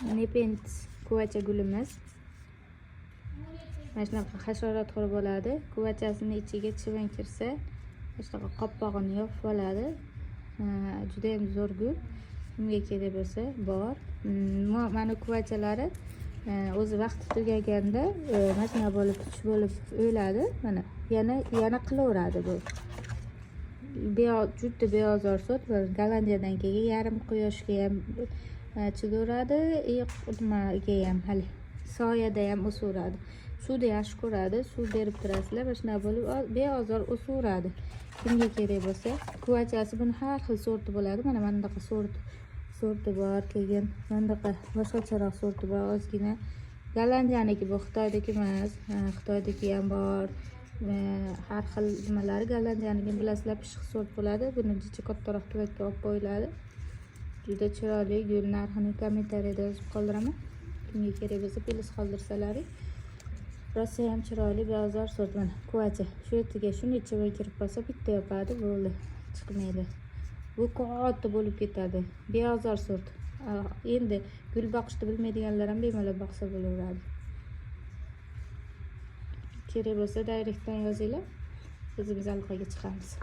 Nepent kuvacha gulimiz. Mana shunaqa hasharotxo'r bo'ladi. Kuvachasini ichiga chivin kirsa, mana shunaqa qopqog'ini yopib oladi. Judayam zo'r gul. Kimga kerak bo'lsa, bor. Mana kuvachalari o'zi vaqti tugaganda mana shunaqa bo'lib, tush bo'lib o'ladi. Mana yana yana qilaveradi bu. Juda beozor sort va Gollandiyadan keyin yarim quyoshga ham chidaveradi, и nimaga ham, hali soyada ham o'saveradi. Suvni yaxshi ko'radi, suv berib turasizlar, mana shunaqa bo'lib beozor o'saveradi. Kimga kerak bo'lsa, kuvachasi buni har xil sorti bo'ladi. Mana bunaqa sorti bor, keyin mana bunaqa boshqacharoq sorti bor ozgina. Gollandiyaniki bu, Xitoyniki emas, Xitoyniki ham bor. Har xil nimalari. Gollandiyaniki, bilasizlar, pishiq sort bo'ladi. Buni jicha kattaroq tuvakka olib qo'yiladi. Juda chiroyli gul. Narxini kommentariyada yozib qoldiraman. Kimga kerak bo'lsa, plyus qoldirsalaring. Rosa ham chiroyli, beozor sort. Mana kuvacha. Shu yerga shuni ichiga kirib qolsa, bitta yopadi, bo'ldi, chiqmaydi. Bu katta bo'lib ketadi. Beozor sort. Endi gul boqishni bilmaydiganlar ham bemalol boqsa bo'laveradi. Kerak bo'lsa, direktdan yozinglar. O'zimiz aloqaga chiqamiz.